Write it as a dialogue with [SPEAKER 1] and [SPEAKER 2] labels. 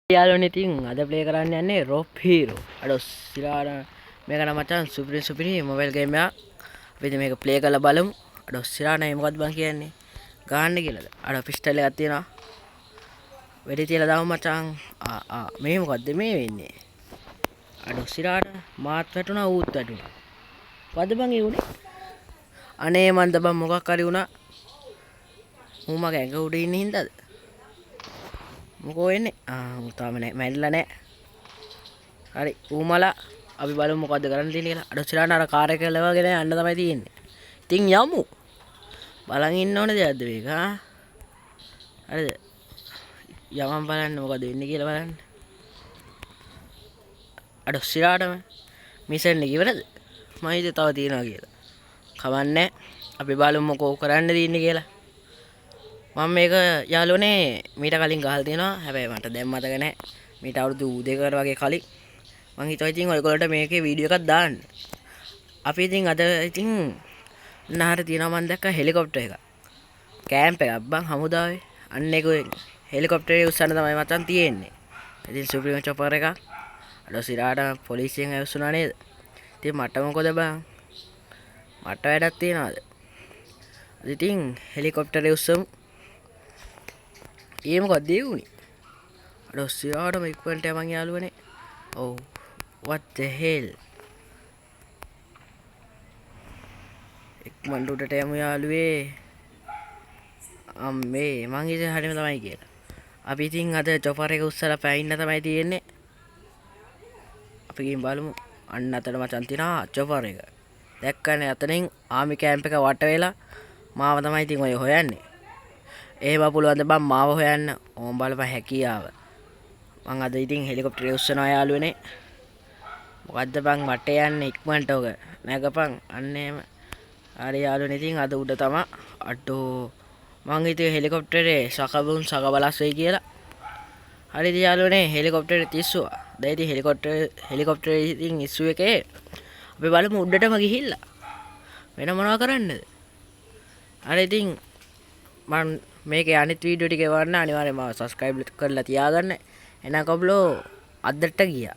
[SPEAKER 1] යාළුවනේ, ඉතින් අද ප්ලේ කරන්න යන්නේ රොප් හීරෝ. අඩෝ සිරාට මේක නම් මචං සුපිරි සුපිරි මොබයිල් ගේම් එකක්. අපි ඉතින් මේක ප්ලේ කරලා බලමු. අඩෝ සිරාට මේ මොකද්ද බං කියන්නේ? ගහන්න කියලාද? අඩෝ පිස්ටල් එකක් තියෙනවා. වෙඩි තියලා දාමු මචං. ආ ආ මේ මොකද්ද මේ වෙන්නේ? අඩෝ සිරාට මාත් වැටුණා, ඌත් වැටුණා. මොකද්ද බං ඒ උනේ? අනේ මන්ද බං මොකක් හරි වුණා. ඌ මගේ ඇඟ උඩ ඉන්න හින්දාද? මොකෝ වෙන්නේ? ආ ඌ තාම නෑ, මැරිලා නෑ. හරි ඌ මලා අපි බලමු මොකද්ද කරන්න තියෙන්නේ කියලා. අඩෝ සිරාට අර කාර් එක ලවගෙන යන්න තමයි තියෙන්නේ. ඉතින් යමු. බලන් ඉන්න ඕන දෙයක්ද මේක? ආ හරිද? යමන් බලන්න මොකද වෙන්නේ කියලා බලන්න. අඩෝ සිරාටම මිෂන් එක ඉවරද? මම හිතුවේ තව තියෙනවා කියලා. කමන්නේ, අපි බලමු මොකෝ කරන්න තියෙන්නේ කියලා. මම මේක යාළුවනේ මීට කලින් ගහලා තියෙනවා. හැබැයි මට දැන් මතක නෑ. මීට අවුරුදු 2කට වගේ කලින් මං හිතුවා ඉතින් ඔයගොල්ලන්ට මේකේ වීඩියෝ එකක් දාන්න. අපි ඉතින් අද ඉතින් නහර තියෙනවා මං දැක්ක හෙලිකොප්ටර් එකක්. කැම්ප් එකක් බං හමුදාවේ. අන්න ඒක හෙලිකොප්ටර් එක උස්සන්න තමයි මචං තියෙන්නේ. ඉතින් සුපිරිම චොපර් එකක්. අඩෝ සිරාට පොලිසියෙන් ඇවිස්සුනා නේද? ඉතින් මට මොකද බං? මට වැඩක් තියනවාද? ඉතින් හෙලිකොප්ටරේ උස්සමු. ඒ මොකක්ද ඒ වුනේ? අඩෝ සිරාටම ඉක්මනට යමන් යාළුවනේ. ඔව්, what the hell? ඉක්මනට උඩට යමු යාළුවේ. අම්මේ මං හිතුවේ හරියම තමයි කියලා. අපි ඉතින් අද චොපර් එක උස්සලා පැයින්න තමයි තියෙන්නේ. අපි ගිහින් බලමු. අන්න අතන මචං තියෙනවා චොපර් එක. දැක්කනේ අතනින් ආමි කැම්ප් එක වට වෙලා මාව තමයි ඉතින් ඔය හොයන්නේ. එහෙම පුළුවන් ද බං මාව හොයන්න? ඕම් බලපන් හැකියාව. මං අද ඉතින් හෙලිකොප්ටරේ උස්සනවා යාළුවනේ. මොකද්ද බං වට යන්නේ ඉක්මනට ඔක නැගපන්. අන්න එහෙම. හරි යාළුවනේ, ඉතින් අද උඩ තමා. අඩෝ මං හිතුවේ හෙලිකොප්ටරේ සකබුන් සකබලස් වෙයි කියලා. හරි ඉතින් යාළුවනේ හෙලිකොප්ටරේ තිස්සුවා. දැන් ඉතින් හෙලිකොප්ටරේ ඉතින් ඉස්සුව එකේ අපි බලමු උඩටම ගිහිල්ලා වෙන මොනවා කරන්නද? හරි ඉතින් මං මේකේ අනිත් වීඩියෝ ටික එවන්න අනිවාර්යයෙන්ම මාව සබ්ස්ක්‍රයිබ් කරලා තියාගන්න. එහෙනම් කොබ්ලෝ අදට ගියා.